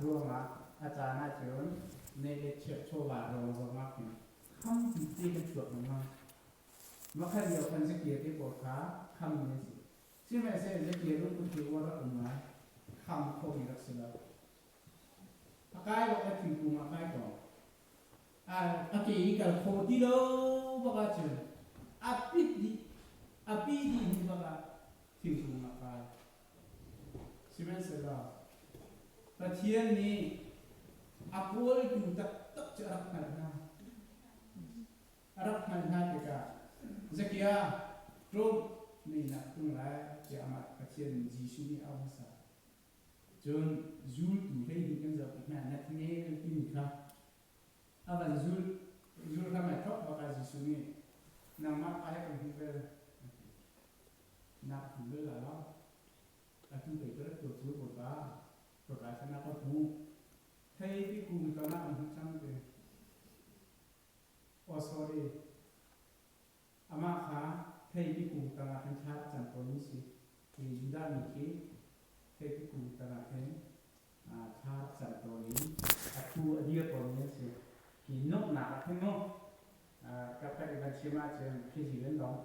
Ruangah a caan ahcun neih le chiah chawva ruang zongah khin khampi te kan chuak lengmang. Makhat lio khan zakia te pawl kha khammi an si. Sihmanhsehlaw zakia lungput hi uar rak um ngai. Kham khomi rak si lo. A kai bak le thingkung ah kai ko. A ke i kal kho ti lo bak ahcun a pit dih, a pi dih hnu bak ah thingkung ah kai. Sihmanhsehlaw Pathian nih a kawltu taktak cu a rak hngalh hna. A rak hngalh hna tikah Zakia ṭawm meinak tung lai tiah amah Pathian Jesuh nih a auh hmasa. Cun zultu 12 kan zoh tik hna Nathanael timi kha a van zulh. Zulh hram ai thawk bak ah Jesuh nih nangmah pa he kan hmuh bel a ti. Na ka hmu bal lai lo. Atu pei ka rat ko cu Bawipa, ka ka na ka hmuh. Thei ti kung ka na kan hmuh cang ti. Oh sorry. Amah kha theipi kung tangah khin thla a cam tawnmi si. Hi Judah mi khi theipi kung tangah khin thla rak cam tawn i a thu a dir tawnmi an si. Hi nuamhnak ah khin mu kapkhat i van chim ahcun khizil an dong,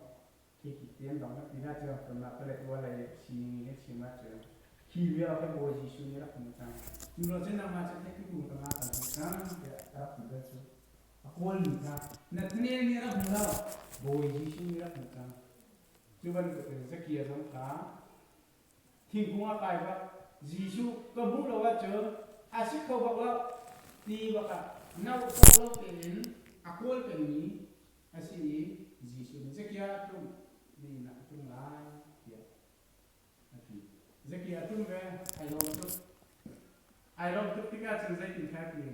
khikik te an dong kan ti hna cu kanmah Paletwa lei sining in kan chim ahcun khi lio ah khin Bawi Jesuh nih a rak hmuh cang. Cu lo cun nangmah cu theipi kung tangah kan hmuh cang tiah a rak ti bal cu. A kawlmi kha Nathanael nih a rak hmu lo, Bawi Jesuh nih a rak hmuh cang. Cu bantukin Zakia zong kha thingkung ah kai bak Jesuh ka hmuh lo ahcun a si kho bak lo ti bak ah no ko lo tein a kawl pengmi a si i Jesuh nih Zakia a tlung ni nak a tlung lai tiah a ti. Zakia a tlung ve, ai lawm tuk. Ai lawm tuk tikah cun zeitin kha ti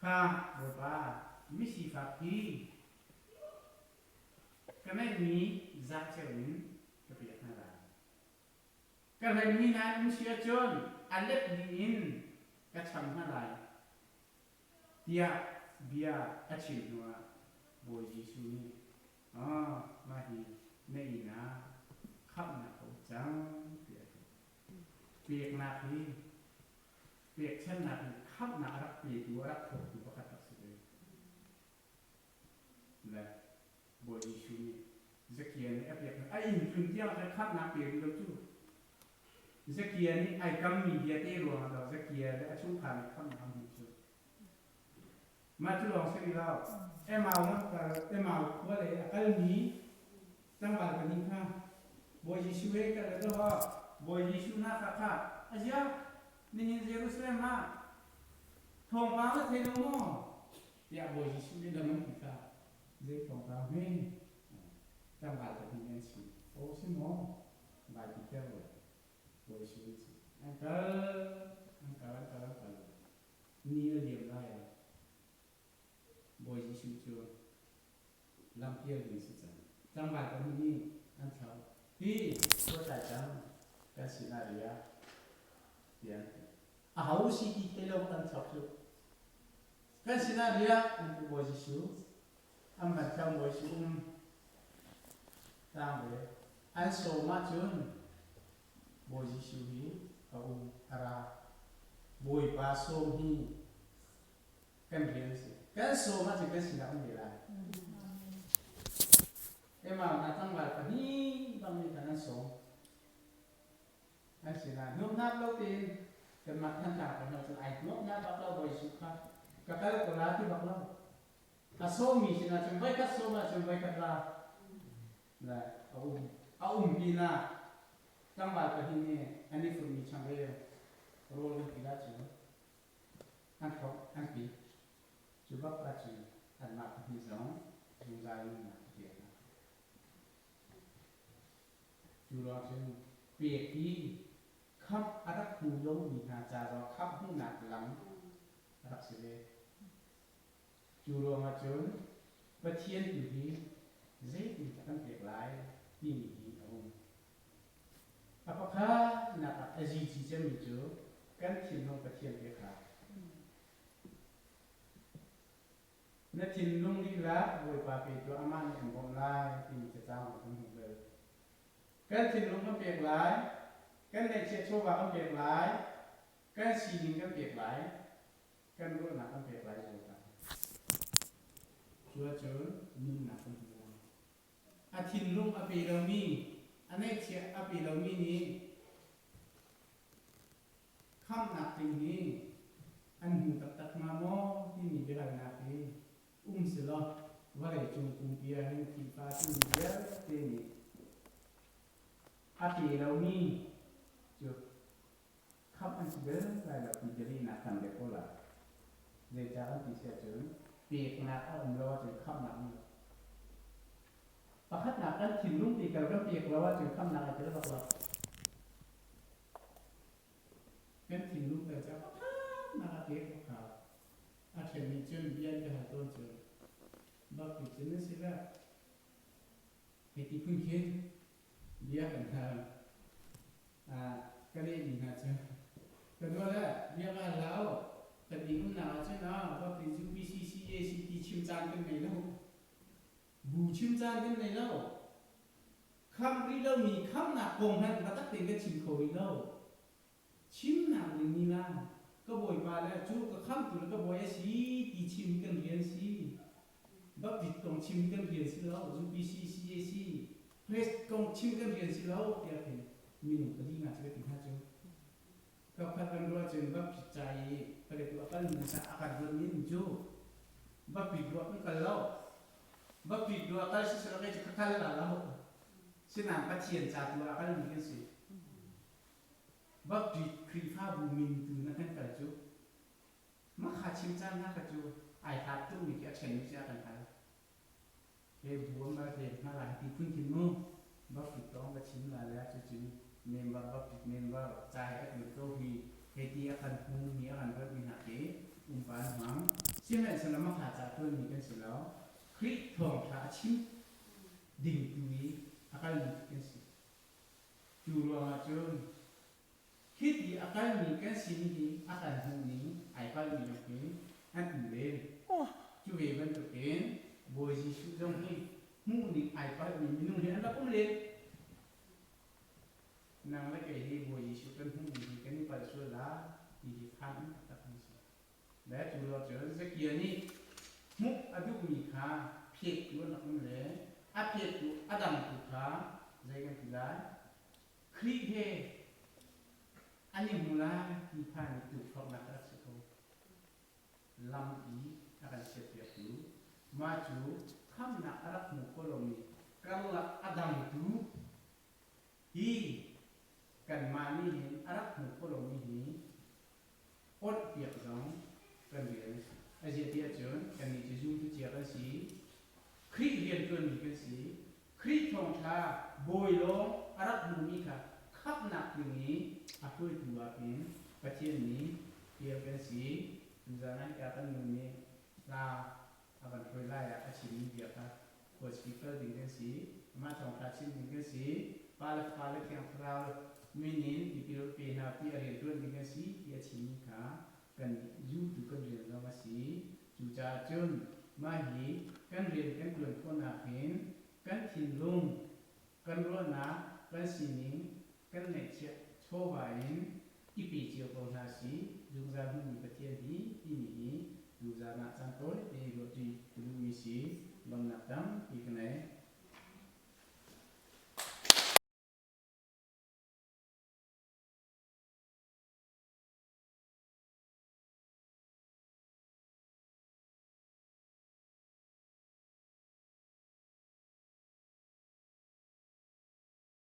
Kha Bawipa, misifak hi ka ngeihmi zaceo in ka pek hna lai. Ka hlenmi hna an um si ahcun a let ding in ka cham hna lai, tiah bia a chim hnuah Bawi Jesuh nih, Aw, mah hi na inn ah khamhnak a um cang, tiah a ti. Peknak hi pekchanhnak in khamhnak a rak petu a rak thawktu pakhat rak si ve. Le Bawi Jesuh nih Zakia nih a pek a inn tlun tiang khan khamhnak pe rih lo cu. Zakia nih ai kammi bia te ruangah lo Zakia le a chungkhar nih khamhnak an hmuh cu. Mah cu lawng si rih lo. Emau Emau khua lei a kalmi tlangval pahnih kha Bawi Jesuh he kal le kaw Bawi Jesuh hna kha kha aziah nihin Jerusalem ah thawngpang na thei lo maw tiah Bawi Jesuh nih lam an ti kha zei thawngpang hme tlangval pahnih an si aw si maw vai ti ter lo Bawi Jesuh an si an kal an kal an kal an kal ni a liam lai ah Bawi Jesuh cu lampial ding si cang. Tlangval pahnih nih an thlauh. Hi ruatlai cang kan sinah riah tiah an ti. Aho si ti thei lo an thlauh cu. Kan sinah riah an ti Bawi Jesuh. An van thlauh Bawi Jesuh um tlang ve. An sawm ahcun Bawi Jesuh hi a um a ra. Bawipa sawm hi kan rian a si. Kan sawm ahcun kan sinah um ve lai. Emau hna tlangval pahnih bang nih khan an sawm. An sinah nuamnak lo tein kanmah Thantlang kan cun ai nuamnak bak lo Bawi Jesuh kha ka kal ko la ti bak lo. A sawmmi sinah cun voikhat sawm ahcun voikhat ra le a um. A um pinah tlangval pahnih nih an i funmi changreu rawl kan ti la cu an thawk an pi. Cu bak ahcun anmah pahnih zong zungzal nunnak a pek hna. Cu ruang cun pek hi khamh a rak hmu lomi hna ca zong khamh hmuhnak lam a rak si ve. Cu ruangah cun Pathian tu hi zeitindah kan pek lai timi hi a um. A pakhatnak ah a zici cemmi cu kan thinlung Pathian pek hau. Na thinlung dihlak Bawipa pe tuah amah nih an bawmh lai timi cacang ah kan hmuh bal. Kan thinlung kan pek lai, kan neihchiah chawva kan pek lai. Kan sining kan pek lai, kan ruahnak kan pek lai zungzal. Cu ahcun nunnak kan hmu lai. A thinlung a pe lomi, a neihchiah a pe lomi nih khamhnak ding hi an hmu taktak hnga maw timi biahalnak hi um selaw vawleicung pumpi ah hin Khrihfa timi vialte nih a pe lomi cu khamh an si bel lai lo ti bialehnak kan bia ko lai. Zeicah kan ti si ahcun peknak a um lo ahcun khamhnak um lo. Pakhatnak kan thinlung ti kal kan pek lo ahcun khamhnak ai tel bak lo. Kan thinlung tel cu pakhatnak a pek bak hau. A ṭhen nih cun bia an ka hal tawn cun bak ti cun na si le hei ti phun khin bia kan hal. Ka lehmi hna cu ka dua le bia ka hal hlah u. Kan inn umnak ah cun bak ti UPC CAC ti chim caan kan ngei lo. Bu chim caan kan ngei lo. Khamh rih lomi khamhnak kong hmanh biatak tein kan chim kho rih lo. Chimnak ding nih la ka bawipa le cu ka khamhtu le ka bawi a si ti chim hi kan rian si. Baptist kong chim hi kan rian si lo. UPC, CAC, Press kong chim kan rian si lo tiah khin minung pali nga cu ka ti hna cu. Kapkhat kan ruah cun Baptist ca i paletu a kalmi sa a kan ruatmi an cu Baptist ruah kan kal lo. Baptist ruah kal si selaw kei cu ka kal la lo. Sinain Pathian ca tu ah a kalmi kan si. Baptist Khrihfabu min tu na kan kal cu makha chim caan hna kha cu ai hlat tukmi khi a ṭhenmi cu a kan hal. He buam bal te hna lai ti phun khin mu Baptist tawng ka chim la le cucun member Baptist member cai a ṭuan ko hi hei ti a kan hmu mi a kan ruatmi hna khi umpa an hmang. Sihmanhsehlaw makha ca ṭuanmi kan si lo. Khrih thawngṭha a chim ding tu i a kalmi kan si. Cu ruangah cun hiti a kalmi kan sin hi a kan hmuhning ai palhmi zong hi an um len. Cu ve bantukin Bawi Jesuh zong hi hmuhning ai palhmi minung hi an rak um len. Nang le kei hi Bawi Jesuh kan hmuhning hi kan i palh sual lai ti hi phan um taktak kan si. Le cu lo cun Zakia nih hmuh a duhmi kha phettu an rak um le a phettu a dangtu kha zei kan ti lai? Khrih he an i hmu lai ti phan i tukforhnak a rak si ko. Lam i a kan chiatpiaktu mah cu khamhnak a rak hmu kho lomi karlak a dangtu hi kanmah nih hin a rak hmu kho lomi hi Awlhpiak zong kan rian a si. A zia ti ahcun kannih cu zumtu cia kan si. Khrih rianṭuanmi kan si. Khrih thawngṭha bawi lawng a rak hmumi kha khamhnak ding i a hruaitu ah hin Pathian nih fial kan si. Tuzaan ah hika kan nu nih hla a kan hruai lai ah a chimmi bia kha khuaci kal ding kan si. Amah thawngṭha chim ding kan si. Pa le Fapa le Thiang Thlarau min in tipil pe hna ti a rianṭuan ding kan si ti a chimmi kha kan zultu kan rian zong a si. Cucaah cun mah hi kan rian kan ṭuan khawhnak hin kan thinlung, kan ruahnak, kan sining, kan ngaihchiah chawva in i pe cio ko hna sih. Zungzal hmunmi Pathian hi timi hi tuzaan ah caan tawi te ruahṭi ka duhmi si. Lawmhnak tampi ka ngei.